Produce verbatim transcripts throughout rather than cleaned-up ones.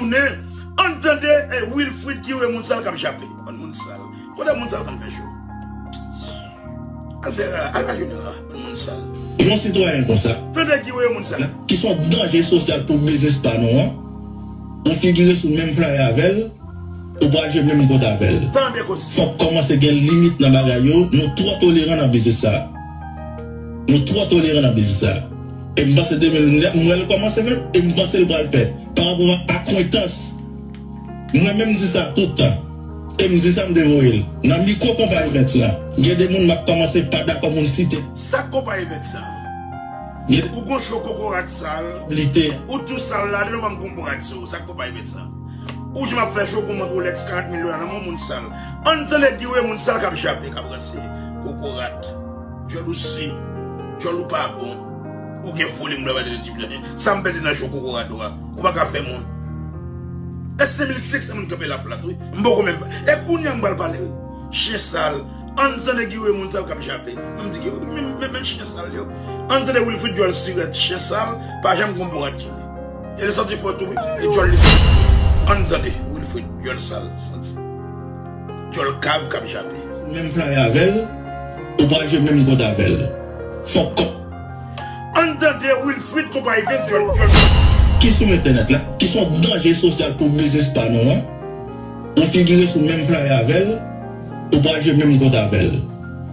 Men, ann tande, eh, Wilfrid Guy Raymond sal k ap jape. Bann moun sal. Kote moun sal konn fè cho? Al fè, al fè cho nan bann moun sal. Yon sitwayen konsa, tande Guy Raymond sal, ki se yon danje sosyal pou biznis pa nou an, ou figire sou menm flyer avè l, ou pral jwe menm kot avè l. Tande koze. Fòk kòmanse gen limit nan bagay yo, nou twò toleran nan biznis sa. Nou twò toleran nan biznis sa. E m panse de mil nèf, m wè l kòmanse fèt, e m panse l pral fèt. Pa rapò a akwentans. Mwen menm di sa tout tan. E m di sa m te voye l. Nan mikwo konpa event lan, gen de moun m ap kòmanse pa dakò moun site. Sa k konpa event sa? Ou gon cho kokorat sal. Lite. Ou tou sal la, de nou ban m konpa event sa. Sa k konpa event sa? Ou janm ap fè cho pou mont Rolex karant mil dola nan men moun sal. Ann tande Guy Raymond sal k ap jape, k ap ranse. Kokorat. Djòl ou si. Djòl ou pa bon. Ou gen foli moun ap pale de Jimmy Danje. Sa m pèdi nan cho kokorat ou a. Ou pa ka fè moun. E senk mil senk san moun kanpe la flat, wi. M poko menm. E kounye a m pral pale, wi. Chen sal. Ann tande Guy Raymond sal k ap jape. Menm di Guy, menm, menm, menm chen sal yo. Ann tande Wilfrid djòl sirèt, chen sal, pa janm gon bon rad sou li. E l santi fò tou, wi. E djòl li santi. Ann tande Wilfrid djòl sal santi. Djòl kav k ap jape. Menm flyer avè l, ou pral jwe menm kot avè l. Fòk kò. Ann tande Wilfrid konpa event djòl, djòl santi. Ki sou entènèt la, ki se yon danje sosyal pou biznis pa nou an, ou figire sou menm flyer avè l, ou pral jwe menm kot avè l.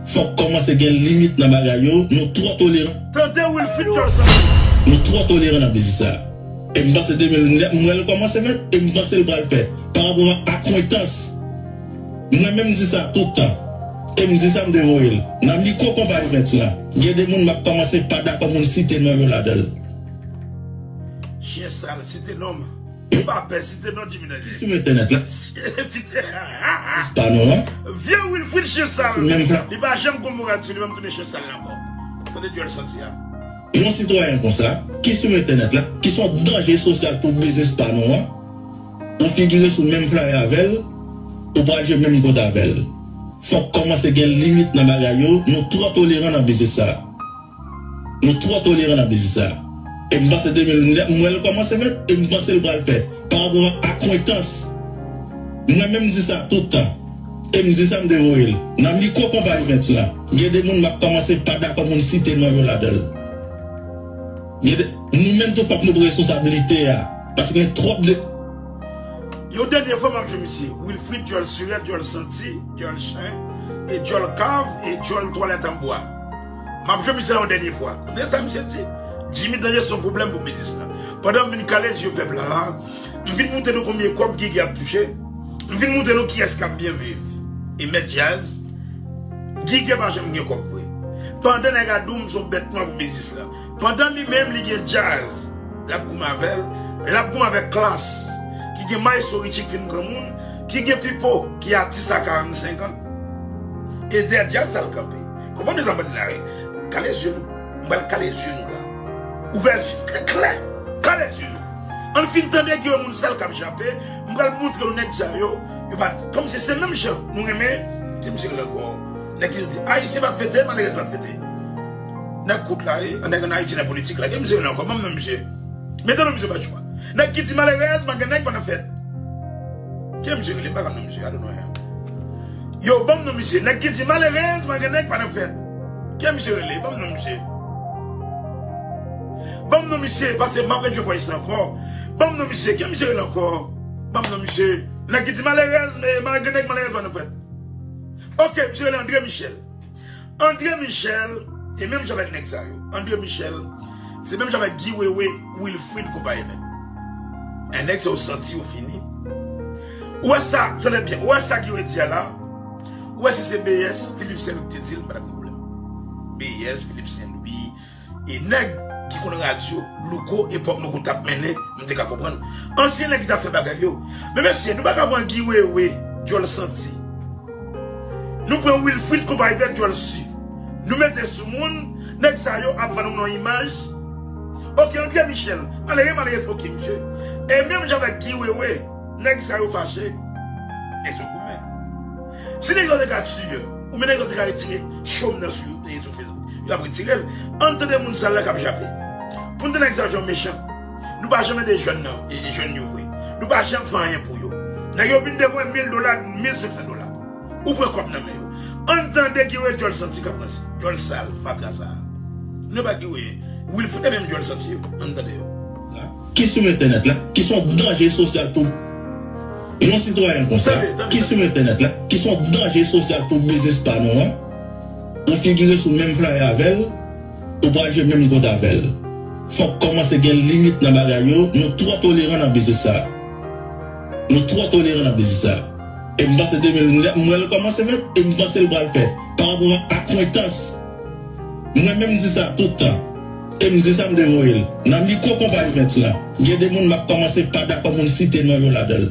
Fòk kòmanse gen limit nan bagay yo, nou twò toleran. Tande Wilfrid djòl santi. Nou twò toleran nan biznis sa. E m panse de mil nèf, m wè l kòmanse fèt, e m panse l pral fèt. Pa rapò a akwentans. Mwen menm di sa tout tan. E m di sa m te voye l. Nan mikwo konpa event lan, gen de moun m ap kòmanse pa dakò moun site non yo ladan l. Chen sal, site non m. Ou pa pè, site non Jimmy Danje. Sou entènèt la. Site. Pa non, non. Vye Wilfrid chen sal. Menm sa. Li pa janm gon mo rad sou li, pa m tounen chen sal la ankò. Tande djòl santi a. Yon sitwayen konsa, ki sou entènèt la, ki se yon danje sosyal pou biznis pa nou an, ou figire sou menm flyer avè l, ou pral jwe menm kot avè l. Fòk kòmanse gen limit nan bagay yo, nou twò toleran nan biznis sa. Nou twò toleran nan biznis sa. E m panse de mil nèf, m wè l kòmanse fèt, e m panse l pral fèt. Pa rapò a akwentans. Mwen menm di sa tout tan. E m di sa m te voye l. Nan mikwo konpa event lan, gen de moun m ap kòmanse pa dakò moun site non yo ladan l. Gen de, nou menm tou fòk nou pran responsablite a. Paske gen twòp de. Yon dènye fwa m ap jwe misye. Wilfrid djòl sirèt, djòl santi, djòl chen, e djòl kav, e djòl twalèt an bwa. M ap jwe misye la yon dènye fwa. Tande sa misye di. Jimmy Danje se yon pwoblèm pou biznis la. Pandan m vin kale zye pèp la la, m vin montre nou konbyen kòb Gigi ap touche. M vin montre nou kiyès k ap byen viv. E mèt djaz, Gigi pa janm gen kòb vre. Pandan nèg a di w m se yon bèt nwa pou biznis la. Pandan li menm li gen djaz, l ap goumen avè l, l ap goumen avèk Klass, ki gen Maestro Richie k fin granmoun, ki gen Pipo, ki atis a karannsenk an. E dèyè djaz sa l kanpe. Konprann sa m pral di la, wi. Kale zye nou. M pral kale zye nou la. Ouvè zye klè, klè. Kale zye nou. Ann fin tande Guy Raymond sal k ap jape. M pral montre nou nèg sa yo. Yo pa, kòmsi se menm jan nou renmen. Ki misye rele ankò? Nèg ki di, Ayisyen pa fete, malerèz pa fete. Nèg kout la, wi. Nèg ann Ayiti nan politik la. Ki misye rele ankò? Ban m non misye. Mete non misye pa jwa. Nèg ki di malerèz, pa gen nèg pa nan fèt. Ki misye rele? M pa konn non misye. I don't know him. Yo, ban m non misye. Nèg ki di malerèz, pa gen nèg pa nan fèt. Ki misye rele? Ban m non misye. Ban m non misye, paske m ap rejwe vòys la ankò. Ban m non misye. Ki misye rele ankò? Ban m non misye. Nèg ki di malerèz, eh, pa gen nèg malerèz pa nan fèt. Ok, misye rele André Michel. André Michel, e menm jan avèk nèg sa yo. André Michel, se menm jan avèk Guy Wewe, Wilfrid konpayi menm. E nèg sa yo santi yo fini. Ou wè sa, tande byen, ou wè sa Guy Wewe di a la? Ou wè si se B S, Philippe Saint-Louis ki te di l, m pa t ap gen pwoblèm. B S, Philippe Saint-Louis, e nèg ki konn radyo, Louko, epòk Louko t ap mennen, m te ka konprann. Ansyen nèg ki t ap fè bagay yo. Men mesye, nou pa ka pran Guy Wewe, djòl santi. Nou pran Wilfrid konpayi vèt djòl si. Nou mete sou moun, nèg sa yo ap vann ou nan imaj. Ok, André Michel, malere, malerèz, ok, misye. E menm jan avèk Guy Wewe, nèg sa yo fache. E sou goumen. Si nèg yo te ka tiye m, oubyen nèg yo te ka retire cho m nan sou, sou Facebook, yo ap retire l. Ann tande moun sal la k ap jape. Pou n tande nèg sa yo jan mechan. Nou pa janm ede jèn nan, e, e jèn yo vre. Nou pa janm fè anyen pou yo. Nèg yo vin depoze mil dola, mil senk san dola. Ou pran kòb nan men yo. Ann tande Guy Wewe djòl santi k ap ranse. Djòl sal, fatra sa a. Nou pa Guy Wewe. Wilfrid e menm djòl santi yo. Ann tande yo. Ki sou entènèt la, ki se yon danje sosyal pou yon sitwayen konsa, ki sou entènèt la, ki se yon danje sosyal pou biznis pa nou an, ou figire sou menm flyer avè l, ou pral jwe menm kont avè l. Fòk kòmanse gen limit nan bagay yo, nou twò toleran nan biznis sa. Nou twò toleran nan biznis sa. E m panse de mil nèf, m wè l kòmanse fèt, e m panse l pral fèt. Pa rapò ak akwentans. Mwen menm m di sa tout tan. E m di sa m te voye l. Nan mikwo konpa events lan, gen de moun m ap kòmanse pa dakò pou m site non yo ladan l.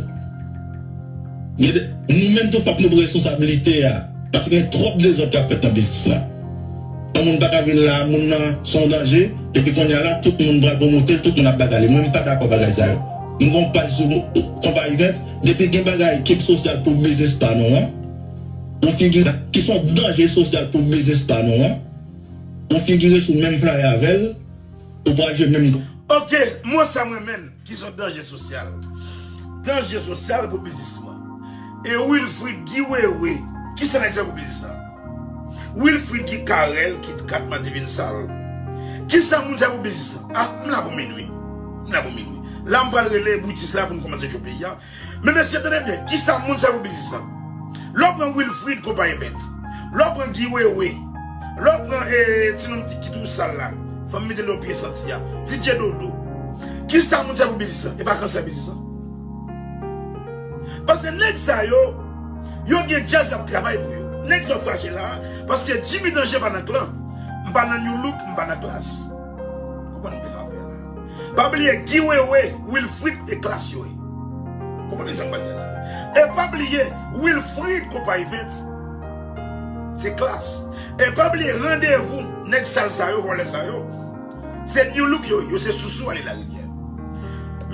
Gen de, nou menm tou fòk nou pran responsablite a. Paske gen twòp dezòd k ap fèt nan biznis lan. Yon moun pa ka vin la, moun nan se yon danje, epi kounye a la, tout moun pral pwomote l, tout moun ap bagay li. Mwen, m pa dakò bagay sa yo. M gen yon paj sou Konpa Event, depi gen bagay ki sosyal pou biznis pa nou an, ou figire, ki se yon danje sosyal pou biznis pa nou an, ou figire sou menm flyer avè l, ou pral jwe menm. Ok, mo sa m renmen. Ki se yon danje sosyal. Danje sosyal pou biznisman. E Wilfrid Guy Wewe, kisa nèg sa pou biznis la? Wilfrid Guy Carel ki kat Madivin Sal. Kisa moun sa pou biznis la? Ah, m la pou minwi. M la pou minwi. La m pral rele boutis la pou n kòmanse cho peyi a. Men mesye, tande byen, kisa moun sa pou biznis la? Lè w pran Wilfrid Konpa Event, lè w pran Guy Wewe, lè w pran eh, ti nonm ki tou sal la, fanm mete dlo pye santi a, D J Dodo. Kisa moun sa pou biznis lan? E pa kansè biznis lan? Paske nèg sa yo, yo gen djaz y ap travay pou yo. Nèg sa yo fache la, paske Jimmy Danje pa nan klan, m pa nan New Look, m pa nan Klass. Konprann m bezwen fè la. Pa bliye Guy Wewe, Wilfrid e Klass yo ye. Konprann sa m pral di la. E pa bliye Wilfrid Konpa Event. Se Klass. E pa bliye randevou nèg sal sa yo, vòlè sa yo. Se New Look yo, yo se sousou ale Larivyè.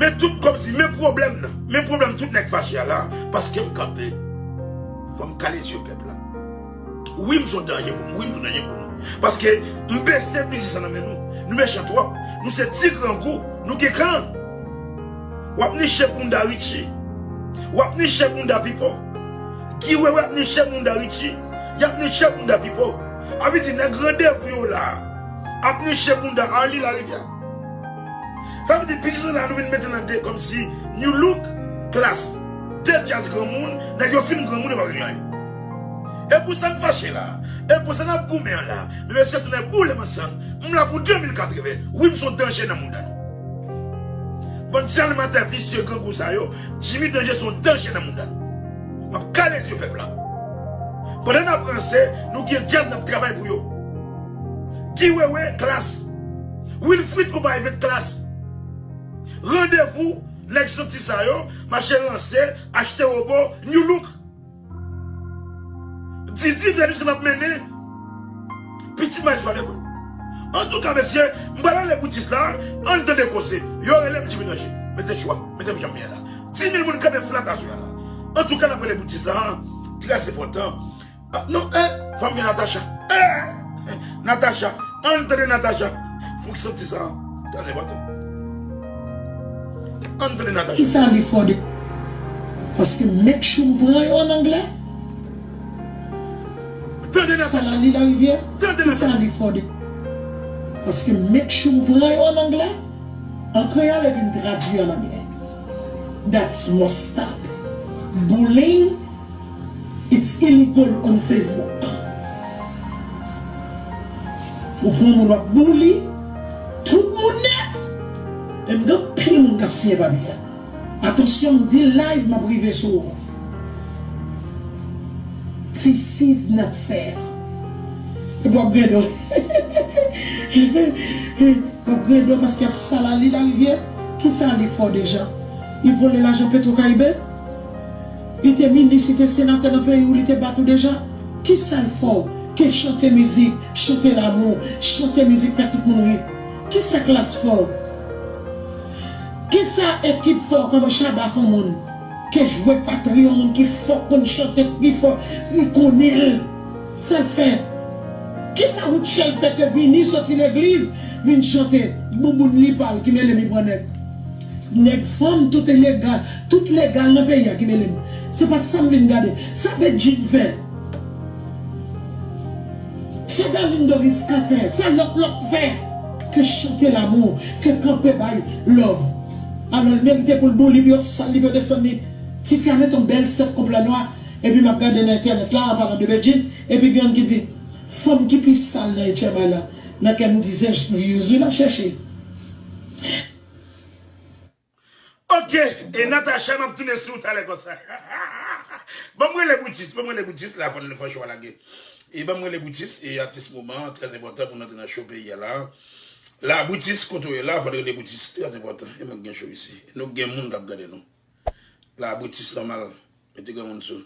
Men tout kòmsi, men pwoblèm nan, men pwoblèm tout nèg fache a la, paske m kanpe. Fò m kale zye pèp la. Wi, m se yon danje pou nou. Wi, m se yon danje pou nou. Paske m bese biznis lan nan men nou. Nou mechan twòp. Nou se ti grangou. Nou gen klan. W ap niche bounda Richie. W ap niche bounda Pipo. Guy Wewe ap niche bounda Richie. Y ap niche bounda Pipo. A vle di nèg randevou yo la ap niche bounda Arly Larivière. Sa vle di, biznis lan la nou vin mete nan de kòmsi New Look, Klass. De djaz granmoun, nèg yo fin granmoun yo pa regle anyen. E pou sa n fache la, e pou sa n ap goumen an la, men mesye tounen boule m ansanm, m la pou de mil katreven, wi m se yon danje nan mounda nou. Bann ti animatè visye grangou sa yo, Jimmy Danje se yon danje nan mounda nou. M ap kale zye pèp la. Pandan n ap ranse, nou gen djaz n ap travay pou yo. Guy Wewe, Klass. Wilfrid Konpa Event, Klass. Randevou nèg santi sa yo, mache ranse, achte wobo, New Look. Didi vle jiska n ap mennen piti may swa lekòl. Antouka, mesye, m pral ale boutis la, ann tande koze. Yo rele m Jimmy Danje. Mete chwa, mete m jan m ye la. Di mil moun kanpe flat aswè a la. Antouka, n ap rele boutis la, trè enpòtan. Ah, non, eh, fanm gen Natacha. Eh, Natacha, ann tande Natacha. Fouk santi sa. Trè enpòtan. Ann tande Natacha. Kisa li fò de? Paske make sure m pran yo an anglè. Tande Natacha. Sa la li Larivière. Tande Natacha. Kisa li fò de? Paske make sure m pran yo an anglè. An kreyòl epi m tradui an anglè. That's must stop. Bullying, it's illegal on Facebook. Ou pran moun w ap bully, tout moun nèt. E m gen anpil moun k ap siyen pa byen. Atansyon, m di live, m ap rive sou ou. This is not fair. Epi w ap gen do. W ap gen do paske y ap salali Larivière. Kisa li fò deja? Li vòlè lajan Petro Caribe? Li te minis, li te senatè nan peyi w, li te bat ou deja? Kisa l fè w ke chante mizik, chante lamou, chante mizik fè tout moun ri? Kisa Klass fè w? Kisa Ekip fè w kòman Shabba fè w moun ke jwe patri yon moun ki fò konn chante pi fò, li konnen l? Sa l fè? Kisa Rutshelle fè ke vini soti legliz, vin chante bouboun li pa l ki mele m li pran nèg? Nèg fanm, tout ilegal, tout legal nan peyi a ki mele m. Se pa sa m vin gade. Sa Bedjine fè? Sa Darline Doris ka fè? Sa lòt lòt fè? Ke chante lamou, ke kanpe bay love. Alò, l merite pou l boule li, pou yo sal li, pou yo desann li. Tifi a met yon bèl sèt konplè nwa, epi m ap gade nan entènèt la, an palan de Bedjine, epi gen youn ki di, fanm ki pi sal nan H M I la, nan kè m di, se views wi l ap chèche. Ok, e Natacha, m ap tounen sou ou talè konsa. Ban m rele Boutis, ban m rele Boutis, la fò n fè cho a lage. E ban m rele Boutis, e atis moman, trè enpòtan pou n antre nan cho peyi a la. La, Boutis, kote w ye la, fò n rele Boutis, trè enpòtan. E mwen gen cho isi. E nou gen moun k ap gade nou. La, Boutis nòmal, mete granmoun sou.